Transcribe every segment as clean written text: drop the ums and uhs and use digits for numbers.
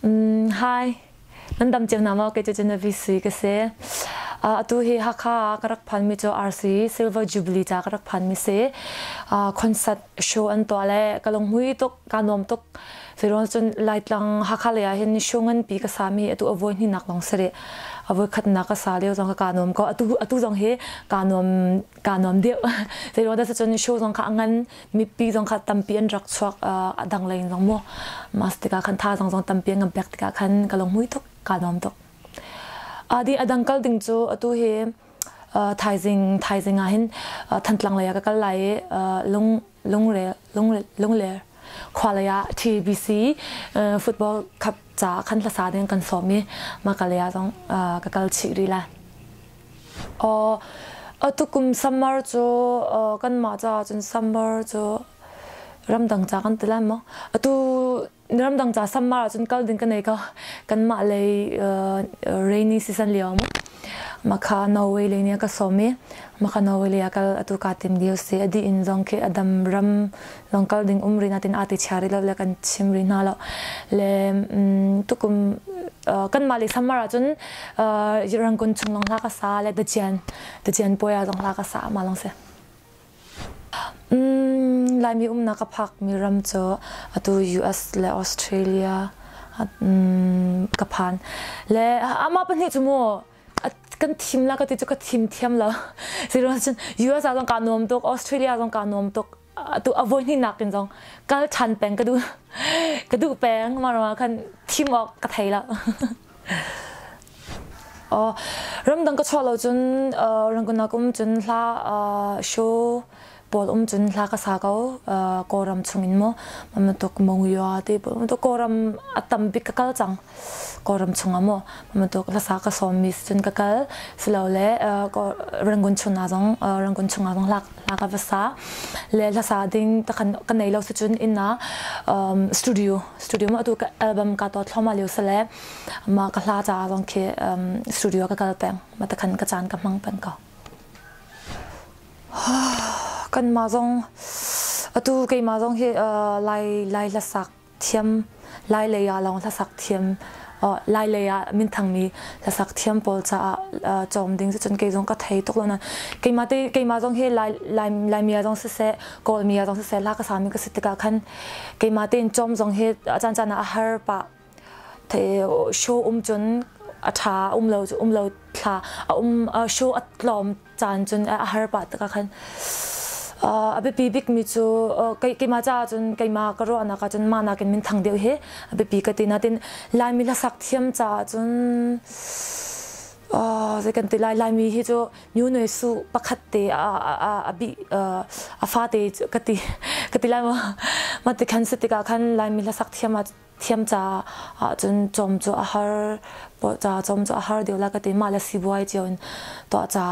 Hi, nan dam cio hna maw? Kei cu Genevieve Sui ka si. Atu hi Hakha ah ka rak phanmi cu RC Silver Jubilee ca ka rak phanmi si. Concert show an tuah le ka lunghmui tuk, kaa nuam tuk. Zeiruang cun Laitlang Hakha lei ah hin show nganpi ka sami atu a voi hnihnak lawng si rih. A voi khatnak ka sa lio zong ka kaa nuam ko. Atu zong hi kaa nuam kaa nuam deuh. Zeiruang dah cun show zong kha a ngan mipi zong kha tampi an rak chuak a dang lei in zong mu mas tikah khan tha zong zong tampi an kan pek tikah khan ka lunghmui tuk kaa nuam tuk. Adi a dang kal ding cu atu hi thaizing thaizing ah hin Thantlang lei ah ka kal lai i lung lungre lungre lungler khua lei ah TBC football cup ca khan hlasa ding kan sawm i mah ka lei ah zong ka kal chih rih lai. Atukum summer cu kanmah caah cun summer cu ramdang ca kan ti lai maw? Atu ramdang ca summer ahcun kal ding ka nei ko. Kanmah lei rainy season lio maw? Makha Norway lei nih a ka sawm i makha Norway lei ah kal atu kaa tim lio si. A dih in zong khi a dam ram zong kal ding um rih natin aa ti chia rih lo le kan chim rih hna lo. Le tukum kanmah lei summer ahcun Rangoon chung lawng hla ka sa le Dacian Dacian puai ah zong hla ka sa ma long si. Laimi umnak ka phakmi ram cu atu US le Australia ka phan. Le amah pahnih cu mu kan thim la ka ti cu ka thim thiam lo. Zeiruang cun US ah zong kaa nuam tuk, Australia zong kaa nuam tuk. Atu a voi hnihnak in zong kal ṭhan peng ka duh ka duh peng mah ruangah khan thim awk ka thei lo. Ramdang ka chuah lo cun Rangoon ah ka um cun hla show pawl um cun hla ka sa ko Kawlram chungin maw bantuk Monywa ti bantuk Kawlram a tam bik ka kal cang Kawlram chungah maw bantuk hlasa ka sawmmi cun ka kal silole Rangoon chungah zong Rangoon chungah zong hla ka va sa le hlasa ding takhan ka nei lo si cun inn ah studio studio ma atu ka album ka to thloma lio sale ma ka hla ca zong khi studio ka kal peng ma takhan ka caan ka hmang peng ko kan ma zong atu keima zong hi lai lai hlasak thiam lai lei ah lawng hlasak thiam lai lei ah minthangmi hlasak thiam pawl caah cawm ding cun kei zong ka thei tuk lo na keimah te keimah zong hi lai lai laimi ah zong siseh kawlmi ah zong siseh hla ka sami ka si tikah khan keimah tein cawm zong hi a caan caan ah a har pah show um cun a ṭha um lo um lo thla a um show a tlawm caan cun a har pah tikah khan a biapi bikmi cu keimah caah cun keimah ka ruahnak ah cun mah nakin minthang deuh hi a biapi ka ti natin Laimi hlasak thiam caah cun zei kan ti lai Laimi hi cu Myo Noi Su pakhat te a bi a fate ka ti ka ti lai maw mah ti khan si tikah khan Laimi hlasak thiam ah thiam ca ahcun cawm cu a har ca cawm cu a har deuh lai ka ti mah le sibuai cio in tuah ca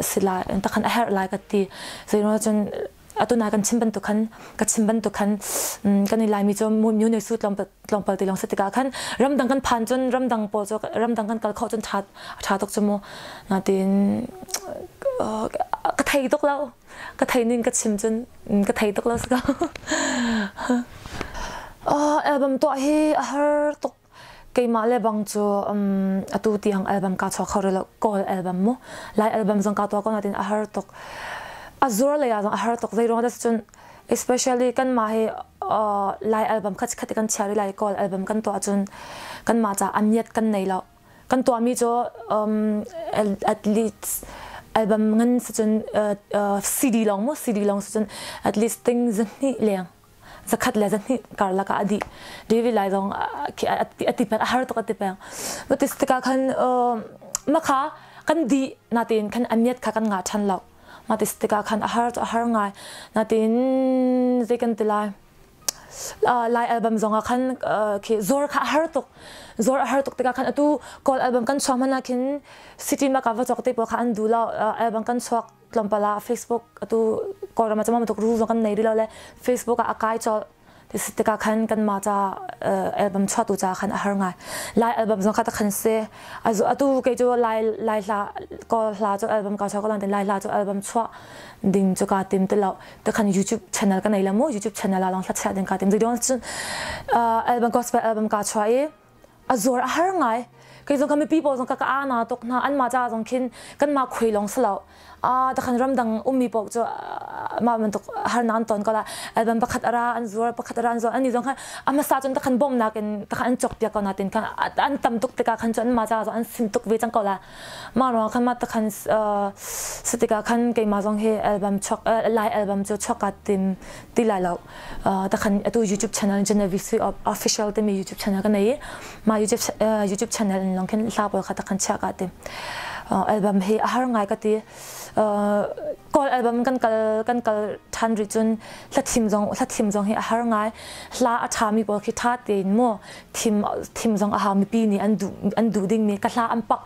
si lai takhan a herh lai ka ti zeiruang cun atu na kan chim bantuk khan ka chim bantuk khan kan i laimi cu myo ne su tlawmpal ti lawng si tikah khan ramdang kan phan cun ramdang pawl cu ramdang kan kal kho cun ṭha ṭha tuk cu mu natin ka thei tuk lo ka thei ning ka chim cun ka thei tuk lo si ko album tuah hi a har tuk keimah le bang cu atu tiang album ka chuak kho rih lo kawl album mu lai album zong ka tuah ko natin a har tuk a zuar lei ah zong a har tuk zei ruang dah cun especially kanmah hi lai album khat khat kan chia rih lai kawl album kan tuah cun kanmah ca aniat kan nei lo kan tuahmi cu at least album ngan si cun CD lawng mu CD lawng si cun at least ting zahnih leng zakhat le zahnih karlak ah a dih David Lai zong a ti peng a har tuk a ti peng matis tikah khan makha kan dih natein khan aniat kha kan ngah ṭhan lo matis tikah khan a har cu a har ngai natein zei kan ti lai Lai album zong ah khan khi zor kha a har tuk zor a har tuk tikah khan atu kawl album kan chuah hmanh ah khin city ma ka va cawk te pawl kha an duh lo album kan chuak tlawmpal ah Facebook atu kawlram ah cun tuk ru zong kan nei rih lo le Facebook ah a kai colh. Ti si tikah khan kanmah ca album chuahtu ca khan a har ngai. Lai album zong kha ta khan si. Atu kei cu Lai Lai hla Kawl hla cu album ka chuah ko lan Lai hla cu album chuah ding cu kaa tim ti lo. Ta khan YouTube channel ka nei la mu, YouTube channel ah long hla chiah ding kaa tim. Zei cun album, gospel album ka chuah i a zuar a har ngai. Kei zong kha mipi pawl zong ka ka ana tuk hna. Anmah ca zong khin kanmah khui lawng si lo, a takhan ramdang ummi paoh cu mah bantuk harnak an ton ko la. Album pakhat ara an zuar, pakhat ara an zuar, ani zong khan a hmasa cun takhan bawmhnak in takhan an cawk piak ko natin khan an tam tuk tikah khan cu anmah ca zong an sim tuk ve cang ko la. Mah ruangah khan mah takhan si tikah khan keimah zong hi album chuak, Lai album cu chuak kaa tim ti lai lo. Takhan atu YouTube channel, Genevieve Official timi YouTube channel ka nei i mah YouTube channel in long khin hla pawl kha takhan chiah ka tim. Album hi a har ngai ka ti. Kawl album kan kal than rih cun hla thim zong hi a har ngai. Hla a tha mi pawl khi tha tein mu thim thim zong a hau. Mipi nih an duh ding mi ka hla an pak,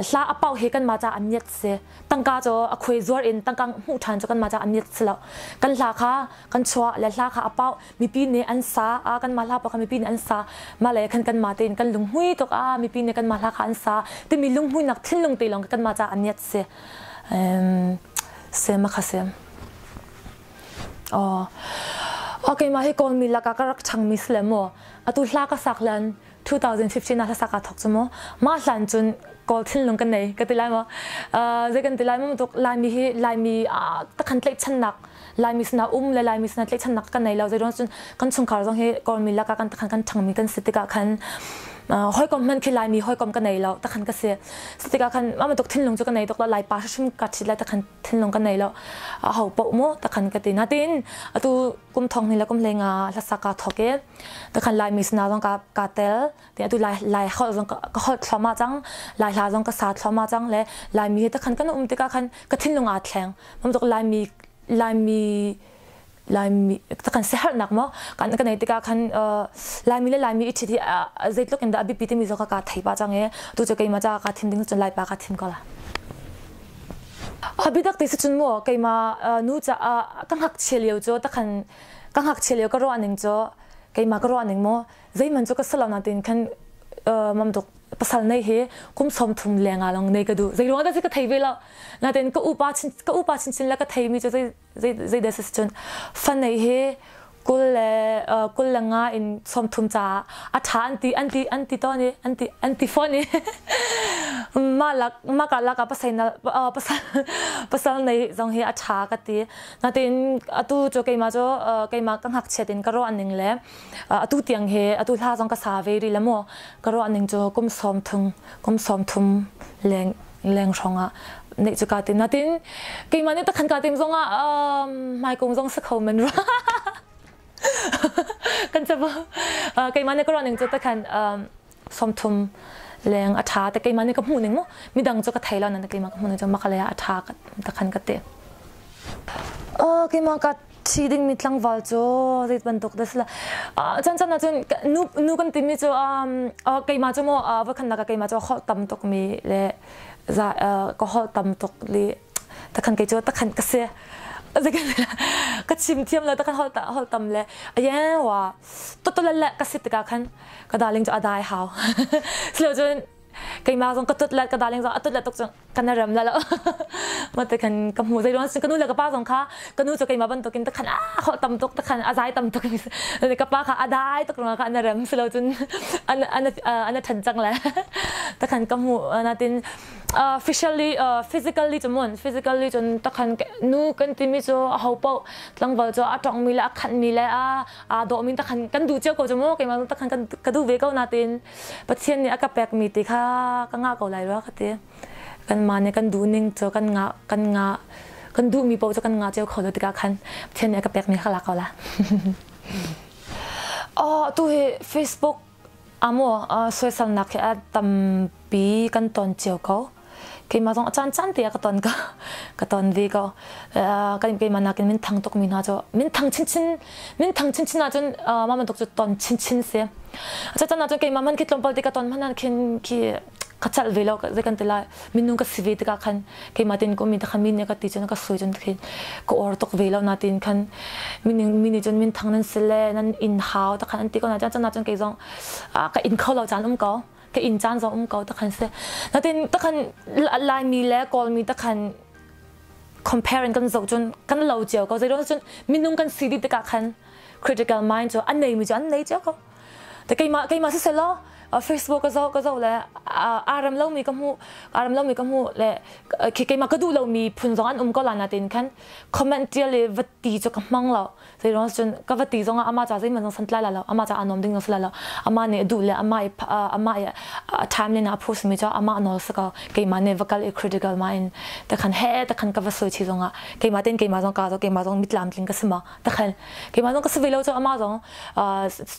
hla a pau he kan ma cha an nyet se tangka cho a khuai zuar in tangka hmuh than cho kan ma cha an nyet se lo. Kan hla kha kan chuah le hla kha a pau, mipi nih an sa a, kan ma hla pa kha mipi nih an sa ma le khan kan ma tein kan lunghui tuk a, mipi nih kan ma hla kha an sa timi lunghui nak thinlung te long kan ma cha an nyet se se ma kha se. Oh, okay, ma hi kawl mi laka ka rak chang mi sle mo. Atu hla ka sak lan 2015 ah hla sak ka thok chu mo. Ma hlan cun kawl thinlung kan nei ka ti lai mo, zei kan ti lai mo tuk. Laimi hi Laimi takhan tlaih channak, Laimi sina um le Laimi sina tlaih channak kan nei lo. Zei ruang cun kan chungkhar zong hi Kawlmi laka kan takhan kan ṭhangmi kan si tikah khan hawikom hman khi Laimi hawikom ka nei lo takhan ka si. Tikah khan mah bantuk thinlung cu ka nei tuk lo. Lai pa hrim ka ṭhit lai takhan thinlung ka nei lo, a ho paoh mu takhan ka ti. Natin atu kum thong ni le kum 15 hlasa ka thok i takhan Laimi sina zong ka tel ti. Atu Lai Lai holh zong ka holh thluahmah cang, Lai hla zong ka sa thluahmah cang le Laimi he takhan kan um tikah khan ka thinlung aa thleng. Mamtuk Laimi Laimi Laimi takhan siaherhnak maw kan nei tikah khan Laimi le Laimi i ṭhit hi zeitluk in dah a biapi timi zong ka thei pah cang i tu cu keimah ca ka thim ding cun Laipa ka thim ko la. A biatak ti si cun mu, keimah nu caah ka ngakchia lio cu takhan ka ngakchia lio ka ruah ning cu, keimah ka ruah ning mu, zeihmanh cu ka si lo natin khan mamtuk pasal nei hi kum 30 leng ah long nei ka duh. Zei ruang dah si ka thei ve lo natin ka upa chinchin le ka thei mi cu zei zei zei dah si cun fa nei hi 25 in 30 caah a ṭha an ti tawn i an ti fawn i mah lak mah ka lak ah pasal pasal pasal nei zong hi a ṭha ka ti. Natin atu cu keimah cu keimah ka ngakchiat in ka ruah ning le atu tiang hi, atu hla zong ka sa ve rih le mu, ka ruah ning cu kum 30 leng hrawng ah neih cu kaa tim. Natin keimah nih takhan kaa tim zong ah hmaikung zong si kho men rua kan cabu. Keimah nih ka ruah ning cu takhan 30 leng a ṭha te, keimah nih ka hmuh ning mu. Midang cu ka thei lo nan, keimah ka hmuh ning cu makale ah a ṭha takhan ka ti. Keimah ka thi dingmi tlangval cu zei bantuk dah si la? Chan chan ahcun nu nu kan timi cu keimah cu maw, voikhatnak ah keimah cu holh tam tuk mi le za ka holh tam tuk li takhan kei cu takhan ka si ka chim thiam lo. Takhan holh tam le ayen wa totolal le ka si tikah khan ka darling cu a dai hau silo cun keimah zong ka tut le ka darling zong a tut le tuk cun kan ram la lo ma te khan ka hmu. Zei ruang ka nu le ka pa zong kha, ka nu cu keimah bantukin takhan a holh tam tuk, takhan a zai tam tuk, ka pa kha a dai tuk ruangah kha an rem silo cun an an an ṭhan cang le takhan ka hmu. Natin physically physically cu mun physically cun takhan nu kan timi cu a ho paoh tlangval cu a tongmi le a khanmi le a aa dawhmi takhan kan duh cio ko cu mu. Keimah takhan kan ka duh ve ko. Natin Pathian nih a ka pekmi ti kha ka ngah ko lai rua ka ti. Kan mah nih kan duh ning cu kan ngah, kan duhmi paoh cu kan ngah cio kho lo tikah khan Pathian nih a ka pekmi kha lak ko la. Oh, tu hi Facebook amo soisalnak hi a tampi kan ton cio ko. Keimah zong a caan caan te ah ka ton ve ko. Kan keimah nakin min thang tuk mi hna cu min thang chinchin, min thang chinchin ahcun mah bantuk cu ton chinchin si. A caan ahcun keimah man khi tlawmpal te ka ton hmanh khin khi. Ka chalh ve lo zei kan ti lai. Minung ka si ve tikah khan keimah tein ka ummi te khan mi nih ka ti cun ka sui cun khin ka or tuk ve lo natin khan minung mi nih cun minthang nan si le nan inn hau ta khan an ti ko na cun cun kei zong ka in kho lo caan um ko ka inn caan zong um ko ta khan si natin ta khan Laimi le Kawlmi ta khan compare in kan zoh cun kan lo cio ko zei cun minung kan si dih tikah khan critical mind cu an neimi cu an nei cio ko. Te keimah keimah siseh law Facebook ka zoh ka zoh le aa rem lomi ka hmuh aa rem lomi ka hmuh le khi keimah ka duh lomi phun zong an um ko la natin khan comment tial i va ti cu ka hmang lo. Zeiruang cun ka va ti zongah amah ca zeihmanh zong santlai la lo amah ca aa nuam ding zong si lai lo amah nih a duh le amah i amah i timeline ah a post mi cu amah nawl si ko. Keimah nih va kal i critical ma in takhan he takhan ka va soi chi zongah keimah ten keimah zong ka zo keimah zong mitlam tling ka si ma takhan keimah zong ka si ve lo cu amah zong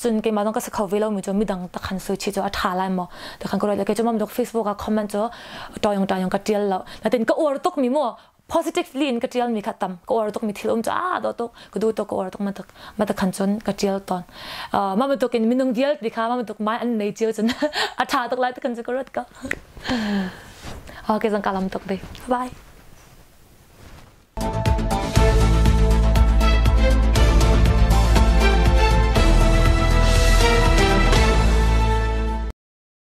cun keimah zong ka si kho ve lo mi cu midang takhan soi chi cu a tha lai maw takhan ka ruat kei cu mam dok Facebook ah comment cu tawng tawng ka tial lo natin ka uar tuk mi mu positively in ka tial mi kha tam ka uar tuk mi thil um cu a do tuk ka du tuk ka uar tuk ma tak ma takhan cun ka tial ton ma bantuk in minung vialte kha ma bantuk mai an nei cio cun a tha tuk lai takhan cu ka ruat ko. Okay, zang ka lam tuk be. Bye.